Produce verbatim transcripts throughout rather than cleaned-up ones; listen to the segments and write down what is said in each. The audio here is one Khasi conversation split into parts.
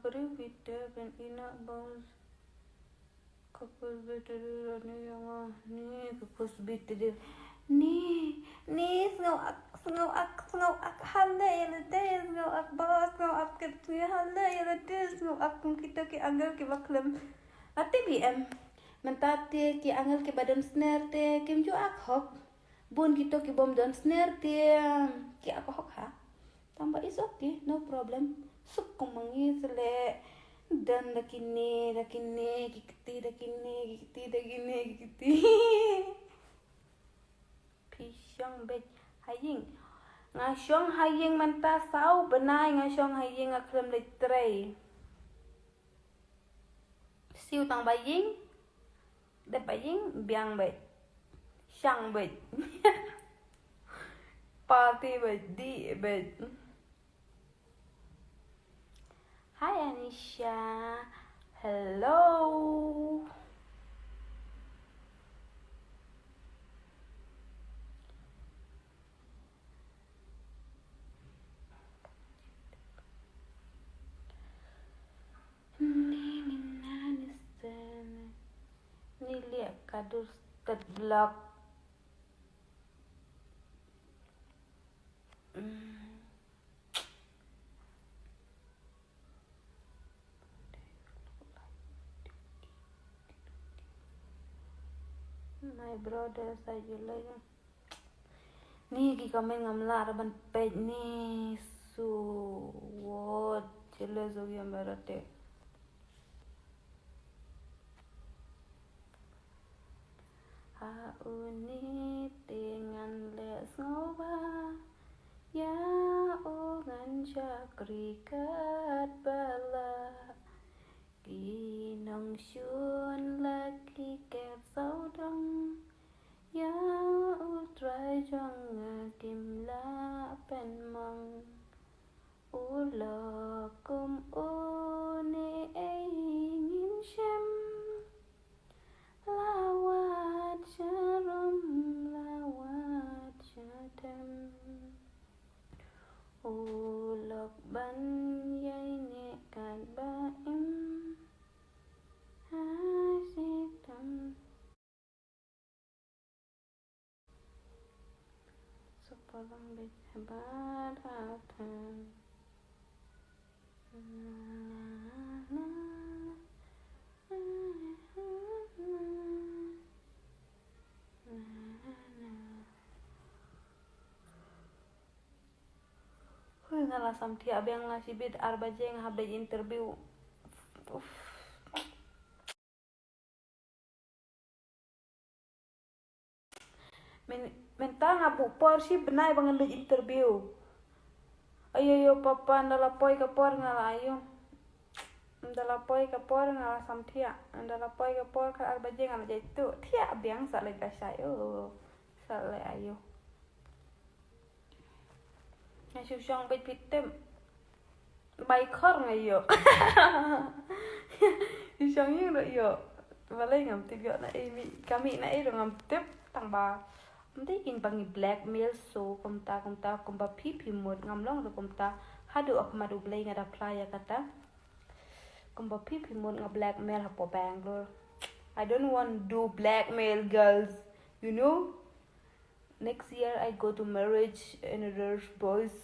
Bari bita ben ina bos. Ka kus bita di ni yang ni ka kus bita di. Ni ni sngew ak sngew ak sngew ak hale ya lade sngew ak bos sngew ak kit ni hale ya lade sngew ak kum kita ki angel ki baklam. Ati bi em. Mynta te ki angel ki badon sner te kim ju ak hok. Bun kito ki bom don sner te ki ak hok ha. Tang ba is okay, no problem. Suk kum mangi sele. Dan da kine da kine ki kti da kine ki kti da kine ki kti. Phi shong beit ha ïing. Nga shong ha ïing mynta saw bnai nga shong ha ïing nga khlem leit trei. Siew tang ba ïing. Dep ba ïing biang beit. Shang beit. Party beit di beit. Hi Anisha. Hello. Ni ni na ni sen. Ni liak ka dur stet blok. Mm. My brother, sa you like. Ni ki comment ngam lah ban peit ni su wot jealous of you better te. Ha u ni te ngan leh sngewbha ïa u ngan shakri kat ba lah. Ki nongshun la ki ker sawdong ïa u Trai jong nga kim lah pynmong. U lok kum u ne ei ngim shem. La wat sharum la wat shadem. U lok ban ïai ne kat ba im. Ha shi tam. Sopolang bit habar atan. Hui, nga la samthiah biang, la shibit ar baje nga hap leit interview. Uf. Mynta nga buh por shi bnai ba ngan leit interview. Ayo yo papa, nda la poi ka por nga la ayo. Nda la poi ka por nga la samthiah. Nda la poi ka por ka ar baje nga la jai tu. Thiah biang sa leit ka shai. Oh, sa leit ayo. Nga shu shong beit phi tip. Bai khor nga ïoh. Shu shong ïing ruh ïoh. Balei ngam tip ïoh na ei mi kami na ei ruh ngam tip tang ba. Mdei kin ba ngi blackmail so kumta kumta kumba phi phi mut ngam long ruh kumta. Haduh ak madu blei nga da apply ïa kata. Kumba phi phi mut nga blackmail hapoh Bangalore. I don't want do blackmail girls. You know? Next year I go to marriage another boys.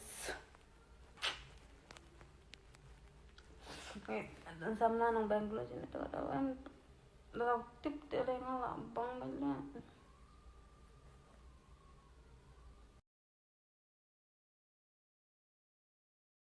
Samla nang Bangalore jin to to em. Daw tip te le nga la bang bang le.